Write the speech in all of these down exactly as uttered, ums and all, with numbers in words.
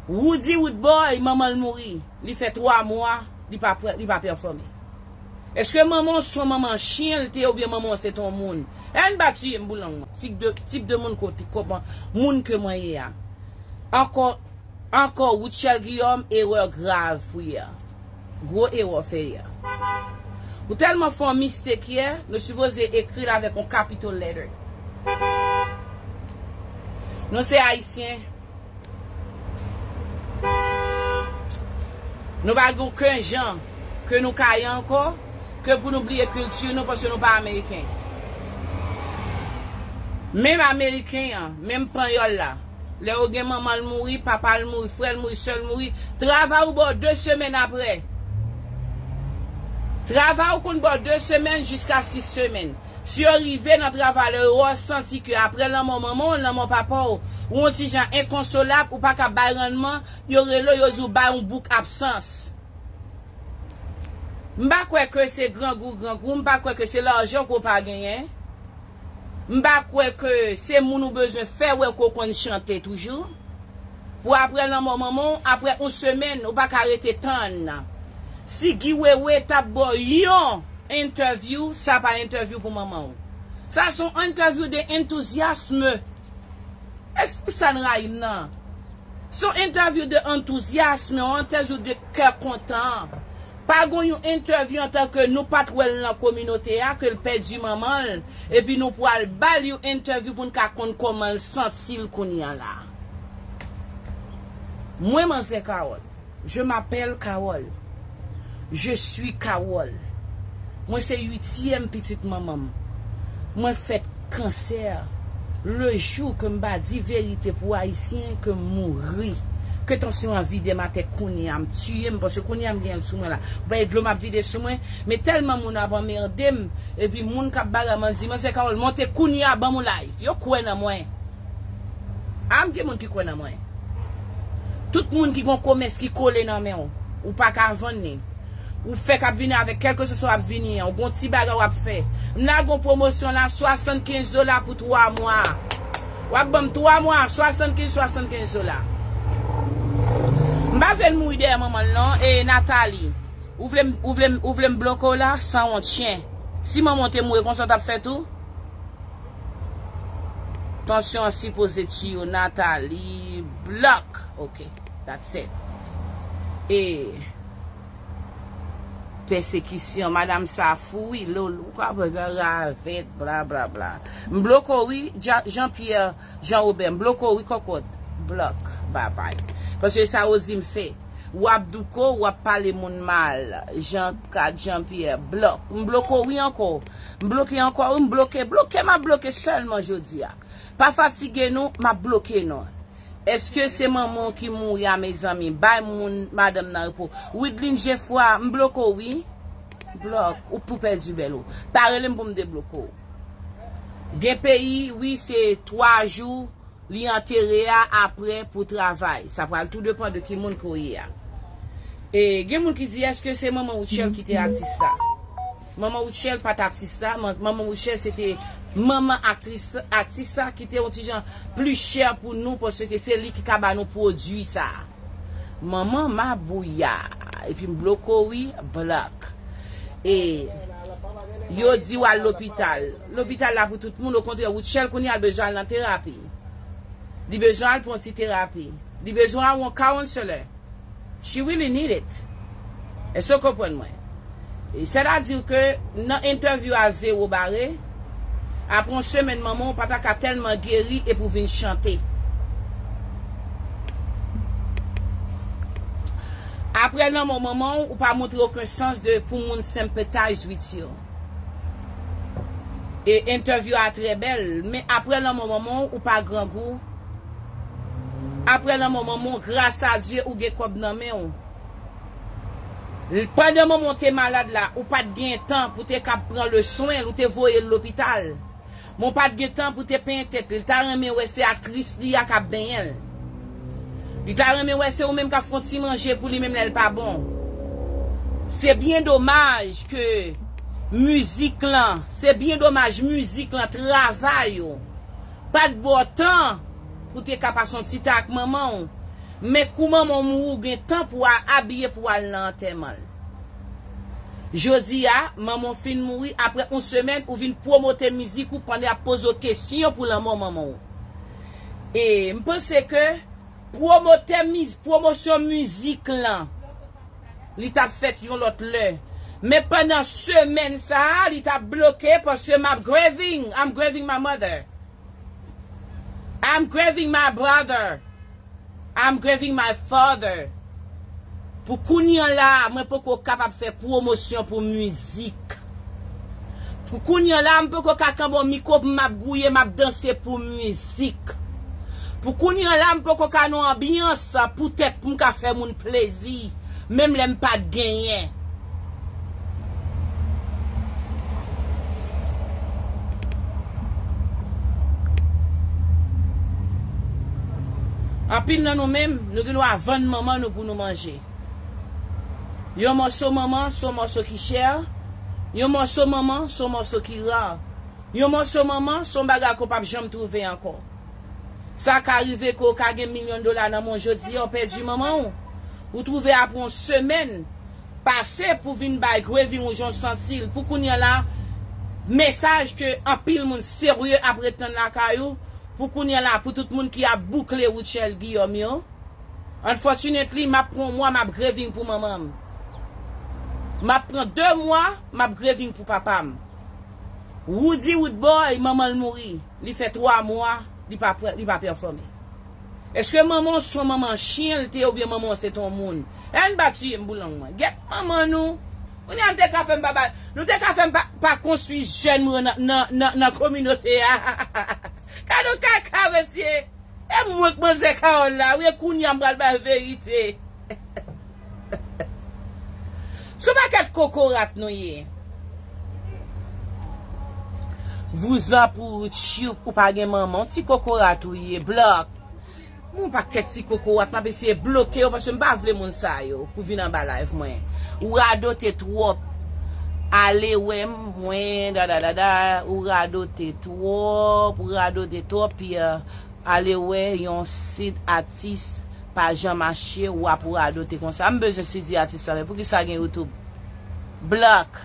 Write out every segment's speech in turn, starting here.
Roody Roodboy, manman l mouri. Li fè twa mwa, li pa, li pa pèfòme. Èske manman w se yon manman chen l te ye oubyen manman w se te yon moun? Ann pa tiye m pou lang mwen. Tip de, tip de moun kote, kòman, moun ke mwen ye a. Ankò, ankò, Rutshelle Guillaume, erè grav pou yè. Gwo erè w fè yè. Ou tèlman fè yon mistake yè, nou sipoze ekri l avèk yon capital letter. Nou se Ayisyen. Nou pa gen okenn jan ke nou ka ye ankò, ke pou nou bliye kilti nou, paske nou pa Ameriken. Menm Ameriken an, menm Panyòl la, lè yo gen manman l mouri, papa l mouri, frè l mouri, sè l mouri, travay ou ba w de semèn apre. Travay ou konn ba w de semèn jiska sis semèn. Si yo rive nan travay la, yo wè w santi ke apre lanmò manman w, lanmò papa w, ou yon ti jan enkonsolab, ou pa ka bay rannman, yo rele w, yo di w bay yon bouk absans. M pa kwè ke se grangou, grangou, m pa kwè ke se lajan ke w pa genyen. M pa kwè ke se moun ou bezwen fè wè ke w konn chante toujou. Pou apre lanmò manman w, apre yon semèn, ou pa ka rete tann. Si Guy Wewe t ap ba w yon entèvyou, sa pa entèvyou pou manman w. Sa se yon entèvyou de entouzyasm. Èske sa n rayi m nan? Se yon entèvyou de entouzyasm, yon entèvyou de kè kontan. Pa gen yon entèvyou antanke nou pa t wè l nan kominote a, ke l pèdi manman l, epi nou pral ba l yon entèvyou pou n ka konn kòman l santi l kounye a la. Mwen, manzè Carole, je m'appelle Carole, je suis Carole, mwen se uityèm pitit manman m. Mwen fèt kansè. Le jou ke m pa di verite pou Ayisyen, ke m mouri. Ke tansyon an vide m atè kounye a, m tiye m, paske kounye a m gen l sou mwen la. Ou pa gen dlo m ap vide sou mwen, men tèlman moun ap anmède m, epi moun k ap bagay m an di, manzè Carole, monte kounye a, ban m yon live. Yo kwè nan mwen. A, m gen moun ki kwè nan mwen. Tout moun ki gon komès ki kole nan men w, ou pa ka vann li. Ou fèk ap vini avèk kèlkeswa sa w ap vini an, ou gon ti bagay w ap fè. M lage yon pwomosyon la, swasannkenz dola pou twa mwa. W ap ban m twa mwa, swasannkenz, swasannkenz dola. M pa vle l mouri dèyè manman l non, e Nathalie. Ou vle m, ou vle m, ou vle m bloke w la, sanwont chen. Si manman w te mouri konsa w t ap fè tou? Tansyon an sipoze tiye w, Nathalie, block. Ok, that's it. E pèsekisyon, madanm sa fou wi, lolo, ou ka pran ravèt, bla, bla, bla. M bloke w wi, Jean Pierre, Jean Robert, m bloke w wi, kòkòt, block, babay. Paske sa yo di m fè. W ap douko, w ap pale moun mal. Jean Pierre, block. M bloke w wi ankò. M bloke ankò wi, m bloke, bloke, m ap bloke sèlman jodi a. Pa fatige nou, m ap bloke nou. Èske se manman w ki mouri a, mezanmi? Bay moun, madanm nan repo. Widline Jeffroy, m bloke w wi. Block, ou pou pèdi bèl ou. Pa rele m pou m debloke w. Gen peyi, wi, se twa jou, li antere a, apre pou travay. Sa pral tou depan de ki moun ke w ye a. E gen moun ki di, èske se manman Rutshelle ki te atis la? Manman Rutshelle pa t atis la. Manman Rutshelle se te manman aktris, atis la ki te yon ti jan pli chè pou nou, paske se li ki ka ba nou pwodui sa. Manman mabouya. Epi m bloke w wi, block. E yo di w al lopital. Lopital la pou tout moun, okontrè, Rutshelle kounye a l bezwen al nan terapi. Li bezwen al pran ti terapi. Li bezwen al wè yon counselor. She really need it. Èske w konprann mwen? Sètadi ke nan entèvyou a zewo bare, apre yon semèn manman w pa ta ka tèlman geri epi w vin chante. Apre lanmò manman w, ou pa montre okenn sans de pou moun sympathize with you. E entèvyou a trè bèl, men apre lanmò manman w, ou pa grangou. Apre lanmò manman w, gras a Dye, ou gen kòb nan men w. Pandan manman w te malad la, ou pa t gen tan pou te ka pran le swen l, ou te voye l lopital. Men w pa t gen tan pou te penyen tèt li. Li ta renmen wè se aktris li a k ap benyen l. Li ta renmen wè se ou menm k ap fè yon ti manje pou li menm lè l pa bon. Se byen domaj ke mizik lan, se byen domaj mizik lan, travay ou pa t ba w tan pou te ka pase yon ti tan ak manman w. Men kou manman w mouri, w gen tan pou w a abiye pou w al nan antèman l. Jodi a, manman w fin mouri, apre yon semèn, ou vin pwomote mizik ou pandan y ap poze w kesyon pou lanmò manman w. E m panse ke pwomotè miz-, pwomosyon mizik lan, li t ap fèt yon lòt lè. Men pandan semèn sa a, li t ap bloke paske m ap grieving. I'm grieving my mother. I'm grieving my brother. I'm grieving my father. Pou kounye a la, mwen poko kapab fè pwomosyon pou mizik. Pou kounye a la, m poko ka kanbe yon mikwo pou m ap gouye, m ap danse pou mizik. Pou kounye a la, m poko ka nan yon anbyans poutèt pou m ka fè moun plezi, menm lè m pa t genyen. Anpil nan nou menm, nou gen dwa vann manman nou pou nou manje. Yon mòso manman se yon mòso ki chè, yon mòso manman se yon mòso ki ra, yon mòso manman se yon bagay ke w p ap janm twouve ankò. Sa ka rive ke w ka gen milyon dola nan men w jodi a, w pèdi manman w. Ou twouve apre yon semèn pase pou vin bay grieving ou jan w santi l. Pou kounye a la, mesaj ke anpil moun serye ap ret tann lakay ou, pou kounye a la, pou tout moun ki ap boukle Rutshelle Guillaume yo, unfortunately, m ap pran yon mwa, m ap grieving pou manman m. M ap pran de mwa, m ap grieving pou papa m. Roody Roodboy, manman l mouri. Li fè twa mwa, li pa, li pa pèfòme. Èske manman w se yon manman chen l te ye oubyen manman w se te yon moun? Ann ba tiye m pou lang mwen. Gèt manman nou. Kounye a nou te ka fè m pa ba, nou te ka fè m pa, pa konstwi jèn mwen nan, nan, nan, nan kominote a. Gade yon kaka, mesye. E mwen k manzè Kawòl la, wi, e kounye a m pral bay verite. Se yon pakèt kokorat nou ye. Vouzan pou tchoup, ou pa gen manman, yon ti kokorat ou ye, blòk. Yon pakèt ti kokorat, m ap eseye bloke yo, paske m pa vle moun sa yo pou vin anba live mwen. Ou radote twòp. Ale wè m, mwen, da, da, da, da, ou radote twòp, ou radote twòp, pi, ale wè yon sit atis pa jan mache, w ap radote konsa. M bezwen sezi atis la, men poukisa gen YouTube? Blòk.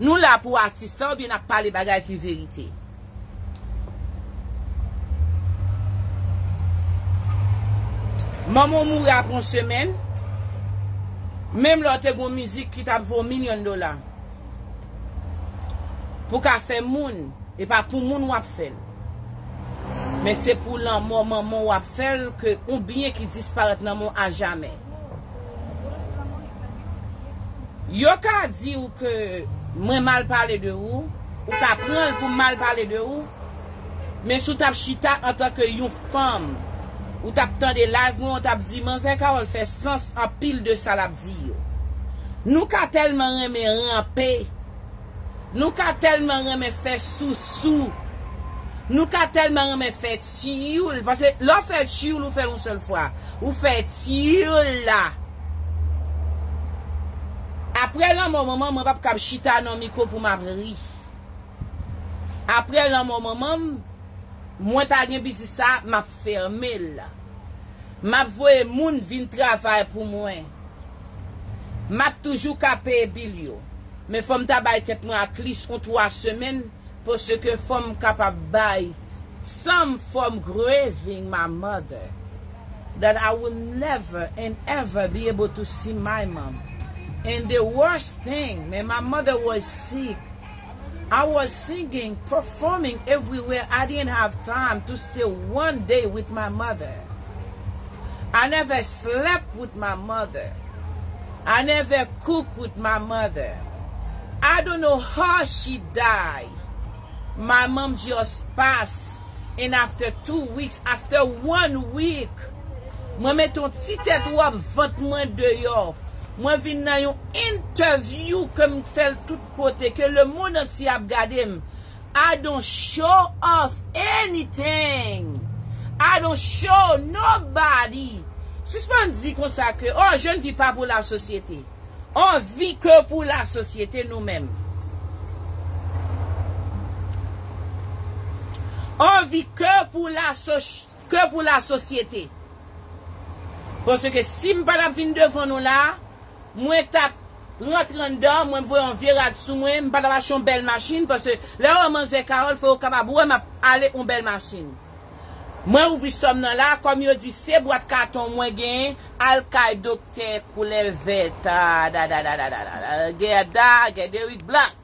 Nou la pou atis la oubyen n ap pale bagay ki verite? Manman w mouri apre yon semèn, menm lè w te gen yon mizik ki t ap vo milyon dola pou ka fè moun. E pa pou moun w ap fè l. Men se pou lanmò manman w w ap fè l ke yon byen ki disparèt nan men w ajamè. Yo ka di w ke mwen mal pale de ou, ou ka pran l pou m mal pale de ou, men si w t ap chita antanke yon fanm, ou t ap tande live mwen, ou t ap di, Manzè Kawòl fè sans anpil de sa l ap di yo. Nou ka tèlman renmen ranpe, Nou ka tèlman renmen fè sousou. Nou ka tèlman renmen fè tyoul. Paske lè w fè tyoul, ou fè l yon sèl fwa. Ou fè tyoul la. Apre lanmò manman, mwen p ap kab chita nan mikwo pou m ap ri. Apre lanmò manman m, mwen ta gen biznis sa, m ap fèmen l. M ap voye moun vin travay pou mwen. M ap toujou ka peye bil yo. Men fò m ta bay tèt mwen at least yon twa semèn, paske fò m kapab bay some form grieving my mother. That I will never and ever be able to see my mom. And the worst thing, man, my mother was sick. I was singing, performing everywhere. I didn't have time to stay one day with my mother. I never slept with my mother. I never cook with my mother. I don't know how she died. My mom just passed. And after two weeks, after one week, mwen mete yon ti tèt wòb vant mwen deyò. Mwen vin nan yon interview ke m fè l tout kote, ke lemonn antye ap gade m. I don't show off anything. I don't show nobody. Sispann di konsa ke, oh, je ne vis pas pour la société. On vit que pour la société, nou menm. On vit que pour la soci-, que pour la société. Paske si m pa t ap vin devan nou la, mwen t ap rantre anndan, mwen voye yon vye rad sou mwen, m pa t ap achte yon bèl machin, paske lè w wè manzè Carole, fò w kapab wè m ap ale yon bèl machin. Mwen ouvri sòm nan la, kòm yo di se bwat katon mwen genyen, al kay doktè koulè vèt, a, da, da, da, da, da, da, da, gèda, gèderik blak.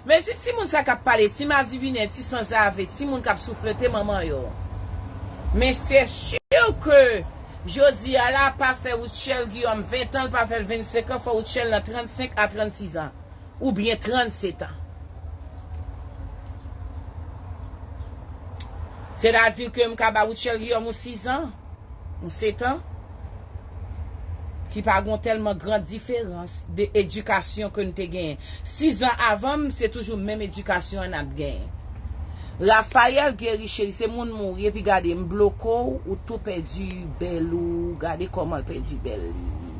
Men si timoun sa k ap pale, ti madivinè, ti sanzave, timoun k ap souflete manman yo. Men se si ke jodi a la pa fè Rutshelle Guillaume ven tan, l pa fè l vennsenk an, fò Rutshelle nan trannsenk a trannsis an. Oubyen trannset an. Sètadi ke m ka ba Rutshelle Guillaume yon sis an, yon set an, ki pa gon tèlman gran diferans de edikasyon ke n te genyen. Sis an avan m, se toujou menm edikasyon an n ap genyen. Raphaël Guéry, cheri, se moun mouri, epi gade, m bloke w, ou tou pèdi bèl ou, gade kòman l pèdi bèl li.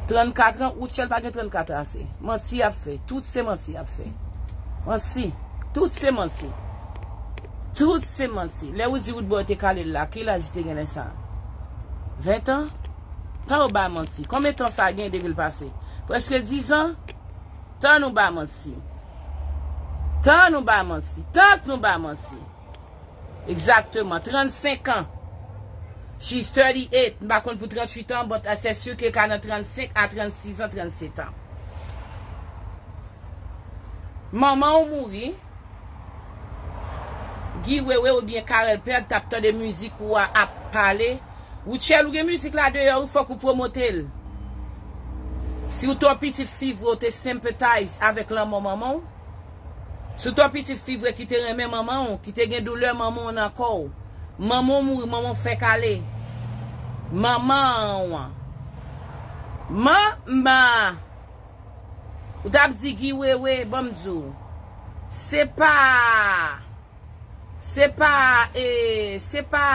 Trannkat an, Rutshelle pa gen trannkat an ase. Manti y ap fè. Tout se manti y ap fè. Manti. Tout se manti. Tout se manti. Lè ou di Roodboy te kale l la, ki laj li te gen lè sa? Ven tan? Tan ou ba manti. Konbyen tan sa gen depi l pase? Prèske diz an? Tan nou ba manti. Tan nou ba manti. Tan nou ba manti. Egzakteman, trannsenk an. She's thirty-eight. M pa konn pou tranntuit an, but se si ke ka nan trannsenk a trannsis an, trannset an. Manman w mouri. Guy Wewe oubyen Carel Perd t ap tande mizik ou a ap pale. Rutshelle, ou gen mizik la deyò, wi, fòk ou pwomote l. Si w te yon pitit fi vre, ou te sympathize avèk lanmò manman w. Si w te yon pitit fi vre ki te renmen manman w, ki te gen doulè manman w nan kò w. Manman w mouri, manman w fèk ale. Manman w. Manman. Ou t ap di Guy Wewe, ban m di w. Se pa, se pa, e, se pa